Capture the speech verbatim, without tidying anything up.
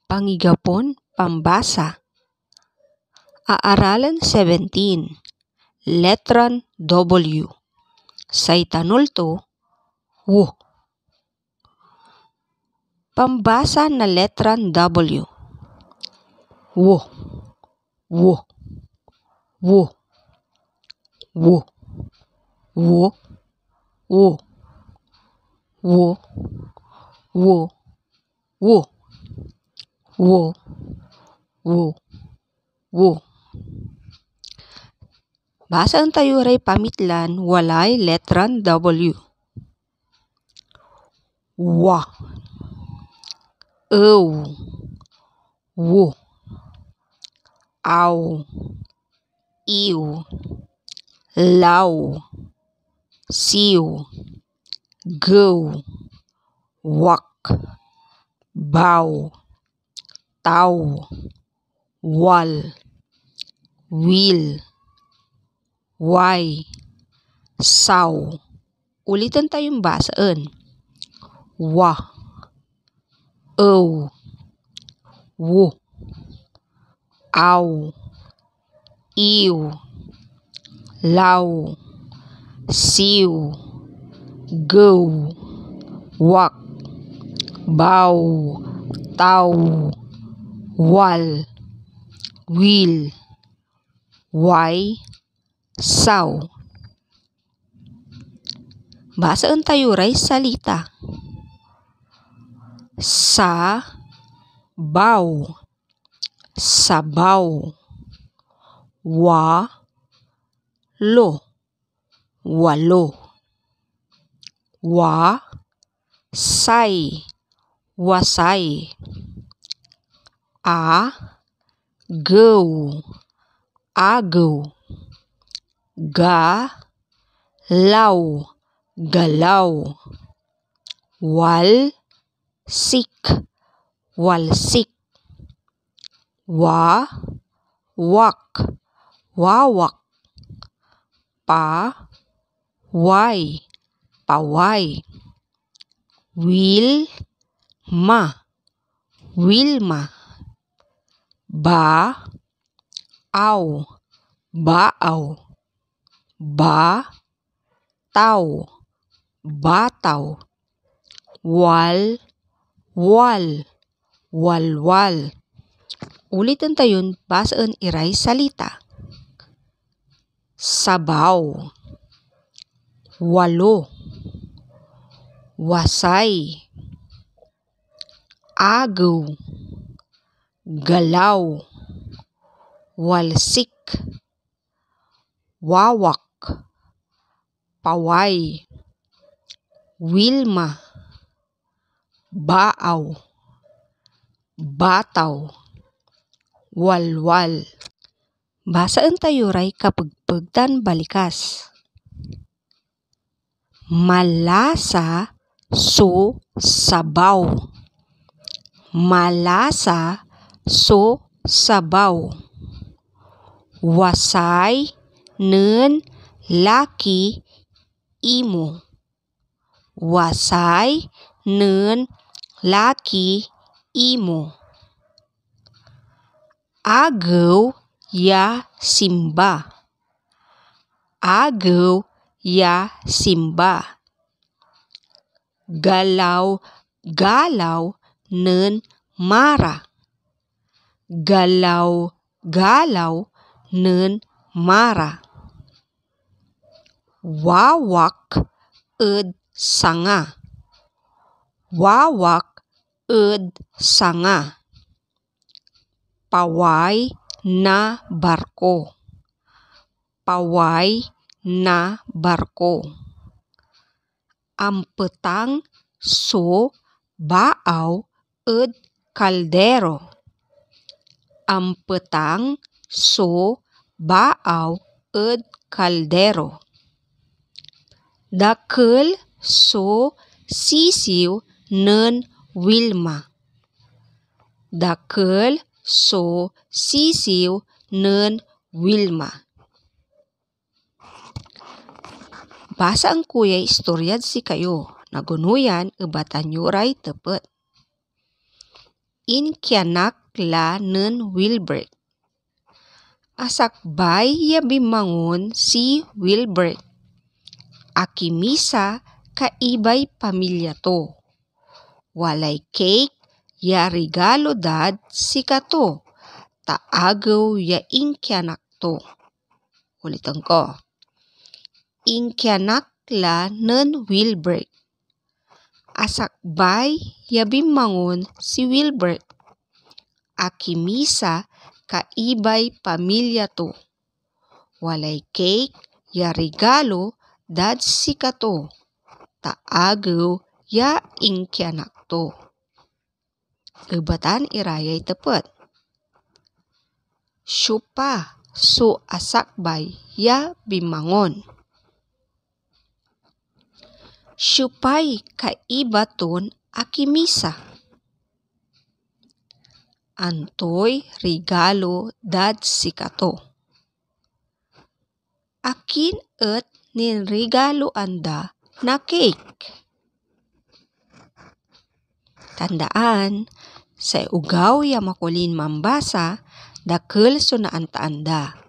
Pangigapon pambasa. Aaralen seventeen, letran W. Say tanul to, W. Pambasa na letran W. W. W. W. W. W. Basaen tayo ray pamitlan walay letran W. Wa. Ew. Wu. Aw. Iw. Law. Siw. Gew. Wak. Baw. Taw. Wal. Wil. Way. Saw. Uliten tayon basaen. Wa. Ew. Wu. Aw. Iw. Law. Siw. Gew. Wak. Baw. Taw. Wal. Wil. Way. Saw. Basaen tayo ray salita. Sa, baw. Sabaw. Wa, lo. Walo. Wa, say. Wasay. A, gew. Agew. Ga, law. Galaw. Wal, sik. Walsik. Wa, wak. Wawak. Pa, way. Paway. Wil, ma. Wilma. Ba, aw. Baaw. Ba, taw. Bataw. Wal, wal. Walwal. Uliten tayon basaen iray salita. Sabaw. Walo. Wasay. Agew. Galaw. Walsik. Wawak. Paway. Wilma. Baaw. Bataw. Walwal. Basaen tayo ray kapegpeg tan balikas. Malasa so sabaw. Malasa so sabaw. Wasay nen laki imo. Wasay nen laki imo. Agew ya simba. Agew ya simba. Galaw-galaw nen Mara. Galaw-galaw nen Mara. Wawak ed sanga. Wawak ed sanga. Paway na barko. Paway na barko. Ampetang so baaw ed kaldero. Ampetang so baaw ed kaldero. Dakel so sisiw nen Wilma. Dakel so sisiw nen Wilma. Basaen ko yay istoryad sikayo. Nagonoyan, ebatan yo ray tepet. Inkianak la nen Wilbert. Asakbay ya binmangon si Wilbert. Akimisa kaibay pamilya to. Walay cake ya rigalo dad sikato, ta agew ya inkianak to. Uliten ko. Inkianak la nen Wilbert. Asakbay ya binmangon si Wilbert. Akimisa kaibay pamilya to. Walay cake ya rigalo dad sikato, ta agew ya inkianak to. Ebatan ira yay tepet. Siopa so asakbay ya binmangon? Siopay kaiba ton akimisa? Antoy rigalo dad sikato? Akin et ninrigaloan da na cake? Tandaan, say ogaw ya makulin mambasa, dakel so naantaan da.